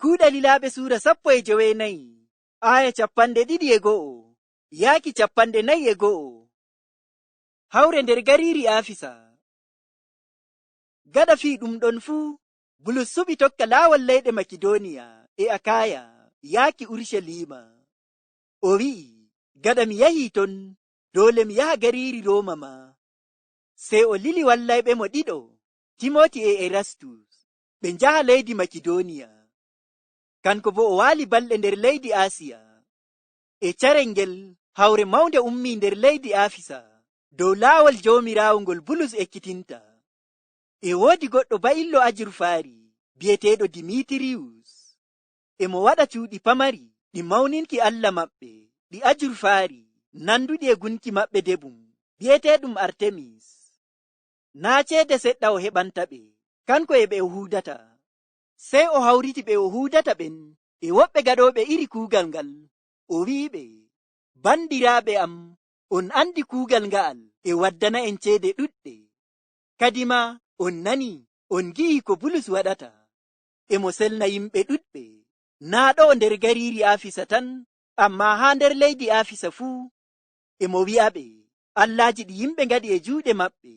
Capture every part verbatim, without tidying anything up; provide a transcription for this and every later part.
Kuuɗe Lilaaɓe suura sappo e joweenayi, aaya capanɗe ɗiɗi e go'o yaaki capanɗe nayi e go'o. Hawre nder gariiri Aafisa. Gaɗa fii ɗum ɗon fuu, Bulus suɓi tokka laawol leyɗe Makidooniya e Akaaya yaaki Urucaliima. O wi'i, "Gaɗa mi yahii ton, doole mi yaha gariiri Rooma maa." Sey o lili wallayɓe mo ɗiɗo, Timooti e Erastus, ɓe njaha leydi Makidooniya. Kanko boo o waali balɗe nder leydi Aasiya. E carel ngel, hawre mawnde ummii nder leydi Aafisa, dow laawol Joomiraawo ngol Bulus ekkitinta. E woodi goɗɗo ba'illo ajurfaari, bi'eteeɗo Dimiitiriyus. E mo waɗa cuuɗi pamari ɗi mawninki allah maɓɓe, ɗi ajurfaari, nanduɗi e gunki maɓɓe debum, bi'eteeɗum Artemis. Naa ceede seɗɗa o heɓanta ɓe, kanko e ɓe o huudata. Sey o hawriti ɓe o huudata ɓen e woɓɓe gaɗooɓe iri kuugal ngal, o wi'iɓe, "Bandiraaɓe am, on andi kuugal nga'al e waddana en ceede ɗuɗɗe. Kadimaa on nani, on ngi'i ko Bulus waɗata. E mo selna yimɓe ɗuɗɓe, naa ɗo'o nder gariiri Aafisa tan, ammaa haa nder leydi Aafisa fuu. E mo wi'aɓe, allaaji ɗi yimɓe ngaɗi e juuɗe maɓɓe,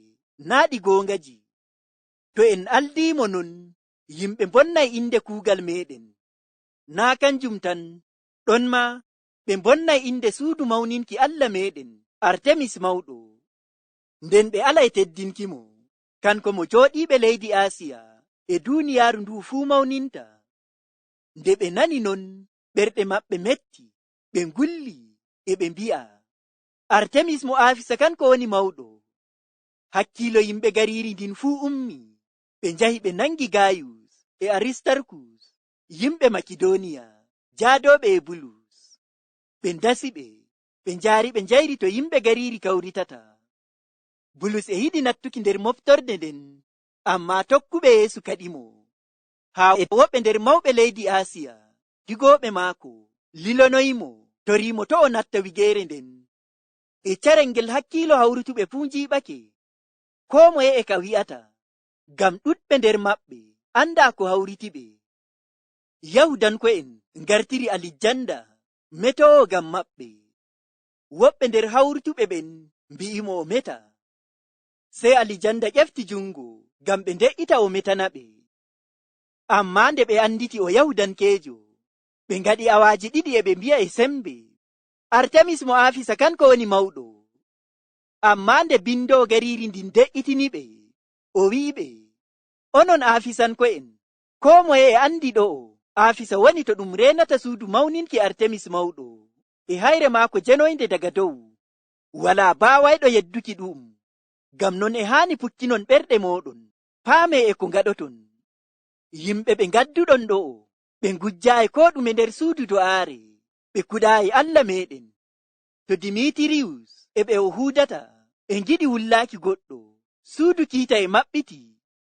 naa ɗi gooŋgaji. To en aldiimo non, yimɓe mbonnay innde kuugal meeɗen. Naa kanjum tan, ɗonmaa ɓe mbonnay innde suudu mawninki allah meeɗen, Artemis mawɗo. Nden ɓe alay teddinkimo, kanko mo jooɗiiɓe leydi Aasiya e duuniyaaru ndu'u fuu mawninta." Nde ɓe nani non, ɓerɗe maɓɓe metti, ɓe ngulli, e ɓe mbi'a, "Artemis mo Aafisa kanko woni mawɗo." Hakkiilo yimɓe gariiri ndin fuu ummi, ɓe njahi ɓe nangi Gayus e Aristarkus, yimɓe Makidooniya, jaadooɓe e Bulus. Ɓe ndasi ɓe, ɓe njaari ɓe njayri to yimɓe gariiri kawritata. Bulus e yiɗi nattuki nder moftorde nden, ammaa tokkuɓe Yeesu kaɗi mo. Haa e woɓɓe nder mawɓe leydi Aasiya, digooɓe maako, lilonoyi mo, torii mo to' o natta wigeere nden. E carel ngel hakkiilo hawrutuɓe fuu njiiɓake. Koo moye e ka wi'ata, ngam ɗuɗɓe nder maɓɓe andaa ko hawriti ɓe. Yahuudanko'en ngartiri Alijanda metoowo ngam maɓɓe. Woɓɓe nder hawrutuɓe ɓen mbi'i mo o meta. Sey Alijanda ƴefti juŋngo ngam ɓe nde'ita o metana ɓe. Ammaa nde ɓe annditi o Yahuudankeejo, ɓe ngaɗi awaaji ɗiɗi e ɓe mbi'a e sembe, "Artemis mo Aafisa kanko woni mawɗo." Ammaa nde binndoowo gariiri ndin de'itini ɓe, o wi'i ɓe, "Onon Aafisanko'en, koo moye e anndi ɗo'o Aafisa woni to ɗum reenata suudu mawninki Artemis mawɗo, e hayre maako jenoynde daga dow. Walaa baawayɗo yedduki ɗu'um. Ngam non e haani pukkinon ɓerɗe mooɗon, paamee e ko ngaɗoton. Yimɓe ɓe ngadduɗon ɗo'o, ɓe ngujjaayi koo ɗume nder suudu do'aare, ɓe kuɗaayi Allah meeɗen. To Dimiitiriyus e ɓe o huudata e ngiɗi wullaaki goɗɗo, suudu kiita e maɓɓiti,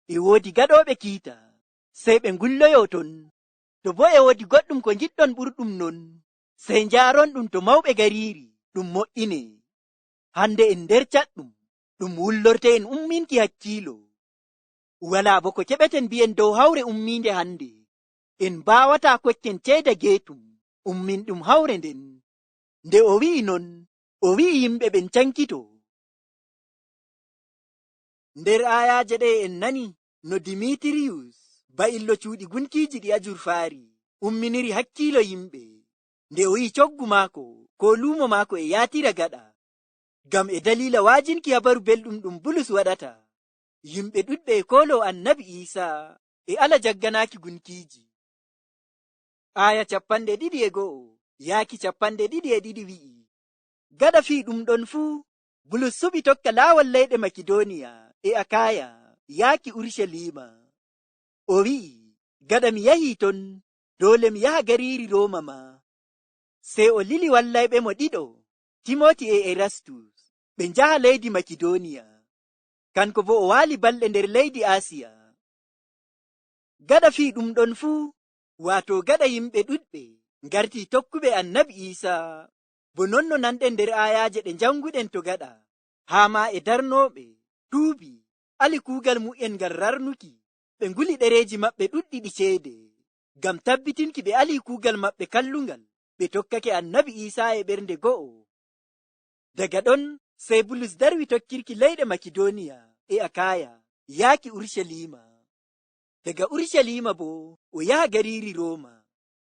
e woodi gaɗooɓe kiita, sey ɓe ngulloyoo ton. To boo e woodi goɗɗum ko ngiɗɗon ɓurɗum non, sey njaaron ɗum to mawɓe gariiri, ɗum moƴƴinee. Hande en nder caɗɗum, ɗum wullorte en umminki hakkiilo. Walaa bo ko keɓeten mbi'en dow hawre ummiinde hande. En mbaawataa kokken ceede geetum umminɗum hawre nden." Nde o wi'i non, o wi'i yimɓe ɓen cankito. Nder aayaaje ɗe'e en nani no Dimitiriyus, ba'illo cuuɗi gunkiiji ɗi ajurfaari, umminiri hakkiilo yimɓe, nde o yi'i coggu maako koo luumo maako e yaatira gaɗa. Ngam e daliila waajinki Habaru Belɗum ɗum Bulus waɗata, yimɓe ɗuɗɓe e kooloo Annabi Iisaa e ala jagganaaki gunkiiji. Aaya capanɗe ɗiɗi e go'o yaaki capanɗe ɗiɗi e ɗiɗi wi'i, gaɗa fii ɗum ɗon fuu, Bulus suɓi tokka laawol leyɗe Makidooniya e Akaaya yaaki Urucaliima. O wi'i, gaɗa mi yahii ton, doole mi yaha gariiri Rooma maa. Sey o lili wallayɓe mo ɗiɗo, Timooti e Erastus, ɓe njaha leydi Makidooniya. Kanko boo o waali balɗe nder leydi Aasiya. Gaɗa fii ɗum ɗon fuu, waato gaɗa yimɓe ɗuɗɓe ngartii tokkuɓe Annabi Iisaa, bo non no nanɗen nder aayaaje ɗe njannguɗen to gaɗa, haa maa e darnooɓe, tuubi, ali kuugal mu'en ngal rarnuki, ɓe nguli ɗereeji maɓɓe ɗuɗɗi ɗi ceede. ngam tabbitinki ɓe alii kuugal maɓɓe kallungal, ɓe tokkake Annabi Iisaa e ɓernde go'o. Daga ɗon, sey Bulus darwi tokkirki leyɗe Makidooniya e Akaaya, yaaki Urucaliima. Daga Urucaliima boo, o yaha gariiri Rooma,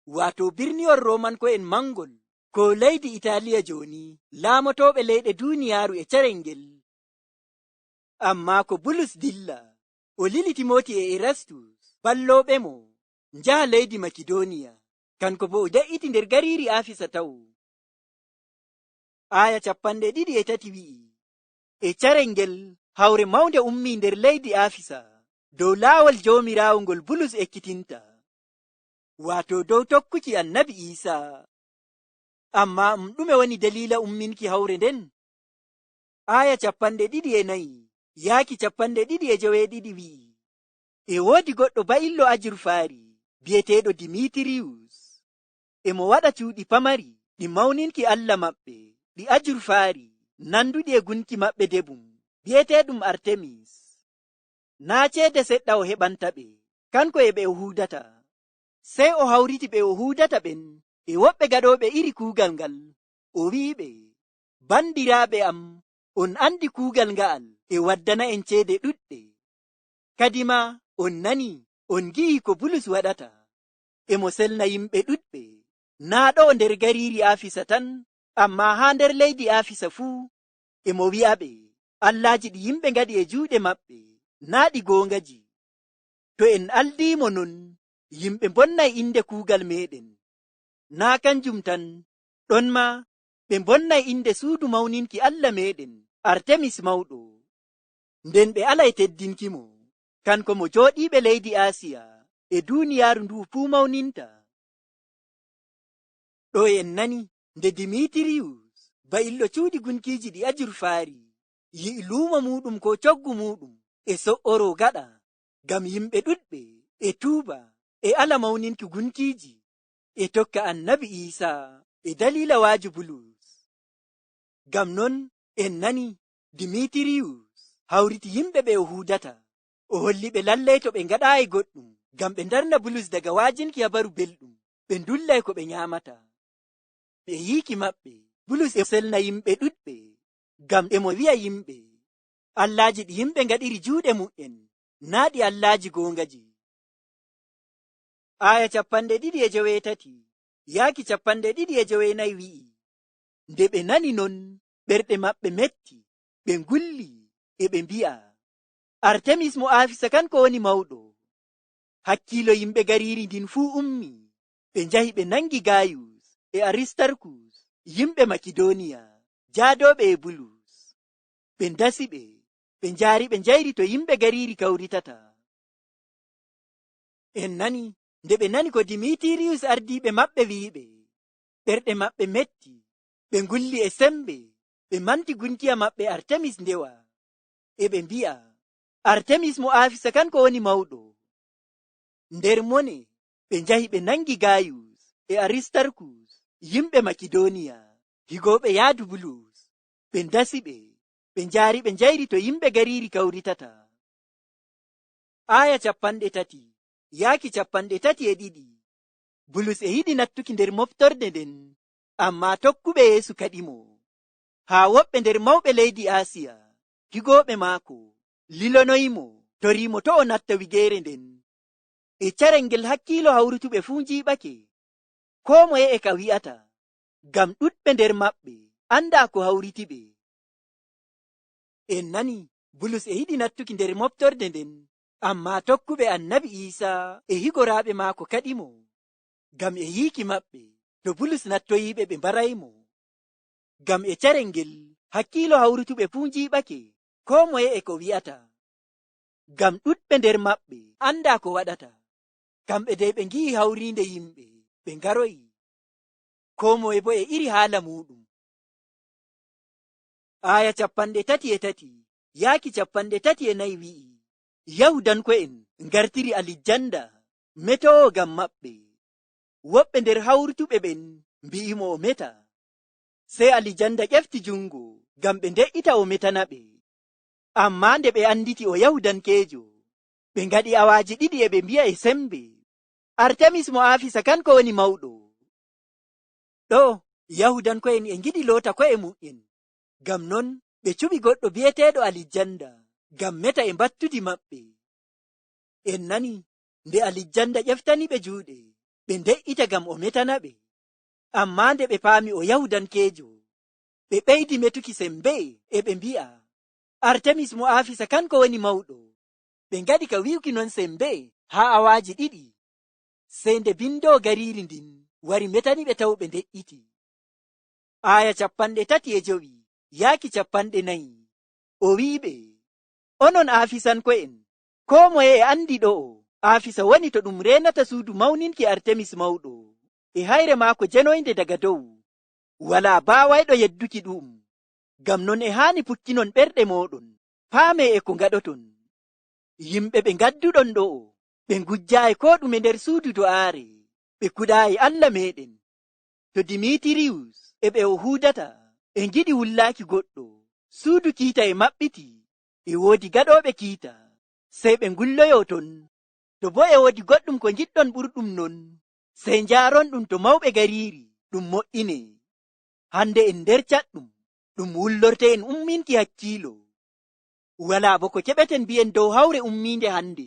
waato birniwol Roomanko'en maŋngol, koo leydi Itaaliya jooni, laamotooɓe leyɗe duniyaaru e carel ngel. Ammaa ko Bulus dilla, o lili Timooti e Erastus, ballooɓe mo, njaha leydi Makidooniya, kanko boo o de'iti nder gariiri Aafisa tawo. Aaya capanɗe ɗiɗi e tati wi'i, e carel ngel, hawre mawnde ummii nder leydi Aafisa, dow laawol Joomiraawo ngol Bulus ekkitinta, waato dow tokkuki Annabi Iisaa. Ammaa um ɗume woni daliila umminki hawre nden? Aaya capanɗe ɗiɗi e nayi yaaki capanɗe ɗiɗi e joweeɗiɗi wi'i, e woodi goɗɗo ba'illo ajurfaari, bi'eteeɗo Dimitiriyus. E mo waɗa cuuɗi pamari ɗi mawninki alla maɓɓe, ɗi ajurfaari, nanduɗi e gunki maɓɓe debum, bi'eteeɗum Artemis. Naa ceede seɗɗa o heɓanta ɓe, kanko e ɓe o huudata. Sey o hawriti ɓe o huudata ɓen e woɓɓe gaɗooɓe iri kuugal ngal, o wi'i ɓe, "Bandiraaɓe am, on anndi kuugal nga'al e waddana en ceede ɗuɗɗe. Kadimaa on nani, on ngi'i ko Bulus waɗata. E mo selna yimɓe ɗuɗɓe, naa ɗo'o nder gariiri Aafisa tan, ammaa haa nder leydi Aafisa fuu. E mo wi'a ɓe, allaaji ɗi yimɓe ngaɗi e juuɗe maɓɓe, naa ɗi gooŋgaji. To en aldii mo non, yimɓe mbonnay innde kuugal meeɗen. Naa kanjum tan, ɗonmaa ɓe mbonnay innde suudu mawninki alla meeɗen, Artemis mawɗo. Nden ɓe alay teddinki mo, kanko mo jooɗiiɓe leydi Aasiya e duniyaaru ndu'u fuu mawninta." Ɗo en nani nde Dimitiriyus, ba'illo cuuɗi gunkiiji ɗi ajurfaari, yi'i luumo muuɗum koo coggu muuɗum e so'oroo gaɗa, ngam yimɓe ɗuɗɓe e tuuba e ala mawninki gunkiiji e tokka Annabi Iisaa e daliila waaju Bulus. Ngam non en nani Dimitiriyus hawriti yimɓe ɓe o huudata. O holli ɓe lallay to ɓe ngaɗaayi goɗɗum, ngam ɓe ndarna Bulus daga waajinki Habaru Belɗum, ɓe ndullay ko ɓe nyaamata. Ɓe yiiki maɓɓe, Bulus e selna yimɓe ɗuɗɓe, ngam e mo wi'a yimɓe, "Allaaji ɗi yimɓe ngaɗiri juuɗe mu'en, naa ɗi allaaji gooŋgaji." Aaya capanɗe ɗiɗi e joweetati yaaki capanɗe ɗiɗi e joweenayi wi'i, nde ɓe nani non, ɓerɗe maɓɓe metti, ɓe ngulli, e ɓe mbi'a, "Artemis mo Aafisa kanko woni mawɗo." Hakkiilo yimɓe gariiri ndin fuu ummi, ɓe njahi ɓe naŋgi Gayus e Aristarkus, yimɓe Makidooniya, jaadooɓe e Bulus. Ɓe ndasi ɓe, ɓe njaari ɓe njayri to yimɓe gariiri kawritata. En nani, nde ɓe nani ko Dimitiriyus ardiiɓe maɓɓe wi'i ɓe, ɓerɗe maɓɓe metti, ɓe ngulli e sembe, ɓe manti gunkiya maɓɓe Artemis ndewa. E ɓe mbi'a, "Artemis mo Aafisa kanko woni mawɗo." Nder mone, ɓe njahi ɓe naŋgi Gayus e Aristarkus, yimɓe Makidooniya, higooɓe yaadu Bulus. Ɓe ndasi ɓe, ɓe njaari ɓe njayri to yimɓe gariiri kawritata. Aaya capanɗe tati yaaki capanɗe tati e ɗiɗi. Bulus e yiɗi nattuki nder moftorde nden, ammaa tokkuɓe Yeesu kaɗi mo. Haa woɓɓe nder mawɓe leydi Aasiya, higooɓe maako, lilonoyi mo, tori mo to' o natta wigeere nden. E carel ngel hakkiilo hawrutuɓe fuu njiiɓake. Koo moye e ka wi'ata, ngam ɗuɗɓe nder maɓɓe anndaa ko hawriti ɓe. En nani, Bulus e yiɗi nattuki nder moftorde nden, ammaa tokkuɓe Annabi Iisa e higoraaɓe maako kaɗi mo. Ngam e yiiki maɓɓe, to Bulus nattoyii ɓe, ɓe mbaray mo. Ngam e carel ngel, hakkiilo hawrutuɓe fuu njiiɓake, koo moye e ko wi'ata. Ngam ɗuɗɓe nder maɓɓe anndaa ko waɗata. Kamɓe dey ɓe ngi'i hawriinde yimɓe, ɓe ngaroyi. Koo moye boo e iri haala muuɗum. Aaya capanɗe tati e tati yaaki capanɗe tati e nayi wi'i, Yahuudanko'en ngartiri Alijanda metoowo ngam maɓɓe. Woɓɓe nder hawrutuɓe ɓen mbi'i mo o meta. Sey Alijanda ƴefti juŋngo ngam ɓe nde'ita o metana ɓe. Ammaa nde ɓe annditi o Yahuudankeejo, ɓe ngaɗi awaaji ɗiɗi e ɓe mbi'a e sembe, Artemis mo Aafisa kan ko woni mawɗo. Ɗo, Yahuudanko'en e ngiɗi loota ko'e mu'en. Ngam non, ɓe cuɓi goɗɗo bi'eteeɗo Alijannda, ngam meta e mbattudi maɓɓe. En nani, nde Alijannda ƴeftani ɓe juuɗe, ɓe nde'ita ngam o metana ɓe. Ammaa nde ɓe paami o Yahuudankeejo, ɓe ɓeydi metuki sembe e ɓe mbi'a, Artemis mo Aafisa kan ko woni mawɗo. Ɓe ngaɗi ka wi'uki non sembe haa awaaji ɗiɗi. Sey nde binndoowo gariiri ndin wari metani ɓe taw ɓe nde'iti. Aaya capanɗe tati e jowi yaaki capanɗe nayi. O wi'i ɓe, Onon Aafisanko'en, koo moye e anndi ɗo'o Aafisa woni to ɗum reenata suudu mawninki Artemis mawɗo, e hayre maako jenoynde daga dow. Walaa baawayɗo yedduki ɗu'um. Ngam non e haani pukkinon ɓerɗe mooɗon, paamee e ko ngaɗoton. Yimɓe ɓe ngadduɗon ɗo'o, ɓe ngujjaayi koo ɗume nder suudu do'aare, ɓe kuɗaayi Allah meeɗen. To Dimitiriyus e ɓe o huudata e ngiɗi wullaaki goɗɗo, suudu kiita e maɓɓiti, e woodi gaɗooɓe kiita, sey ɓe ngulloyoo ton. To boo e woodi goɗɗum ko ngiɗɗon ɓurɗum non, sey njaaron ɗum to mawɓe gariiri, ɗum moƴƴinee. Hande en nder caɗɗum, ɗum wullorte en umminki hakkiilo. Walaa bo ko keɓeten mbi'en dow hawre ummiinde hande.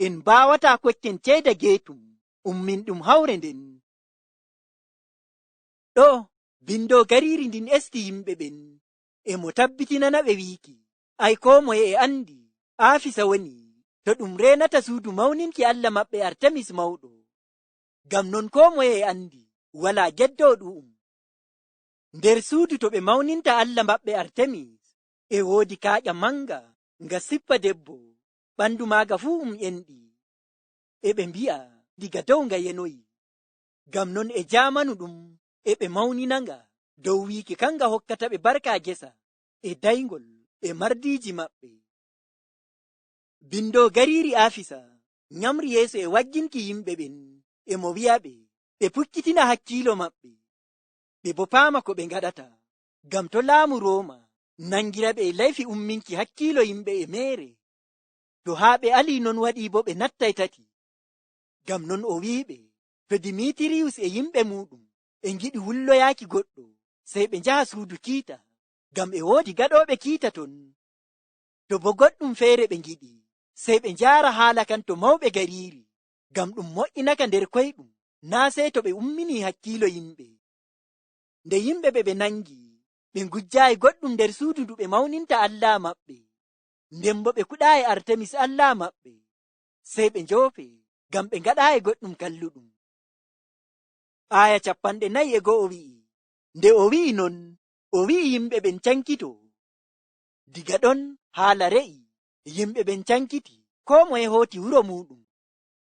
En mbaawataa kokken ceeda geetum, umminɗum hawre nden. Ɗo, bindo gariiri ndin esti yimɓe ɓen, e mo tabbitinana ɓe wiiki, ay koo moye e andi, Aafisa woni, to ɗum reenata suudu mawninki Allah maɓɓe Artemis mawɗo. Ngam non koo moye e andi, walaa geddo ɗu'um. Nder suudu to ɓe mawninta Allah maɓɓe Artemis, e woodi kaaƴa manga, nga sippa debbo, ɓandu maaga fuu um enɗi. E ɓe mbi'a, diga dow nga yenoyi. Ngam non e jaamanu ɗum, e ɓe mawnina nga, dow wiiki kan nga hokkata ɓe barka gesa, e dayngol, e mardiiji maɓɓe. Bindo gariiri Aafisa, nyamri Yeesu e wagginki yimɓe ɓen, e mo wi'a ɓe, ɓe pukkitina hakkiilo maɓɓe. Ɓe bo paama ko ɓe ngaɗata. Ngam to laamu Rooma nangira ɓe e laifi umminki hakkiilo yimɓe e meere. To haa ɓe alii non waɗi bo ɓe nattay tati. Ngam non o wi'i ɓe, to Dimitiriyus e yimɓe muuɗum e ngiɗi wulloyaaki goɗɗo, sey ɓe njaha suudu kiita, ngam e woodi gaɗooɓe kiita ton. To bo goɗɗum feere ɓe ngiɗi, sey ɓe njaara haala kan to mawɓe gariiri, ngam ɗum moƴƴinaka nder koyɗum, naa sey to ɓe umminii hakkiilo yimɓe. Nde yimɓe ɓe ɓe nangi, ɓe ngujjaayi goɗɗum nder suudu ndu ɓe mawninta Allah maɓɓe, nden bo ɓe kuɗaayi Artemis Allah maɓɓe, sey ɓe njoofe, ngam ɓe ngaɗaayi goɗɗum kalluɗum. Aaya capanɗe nayi e go'o wi'i, nde o wi'i non, o wi'i yimɓe ɓen cankito. Diga ɗon haala re'i, yimɓe ɓen cankiti, koo moye hooti wuro muuɗum,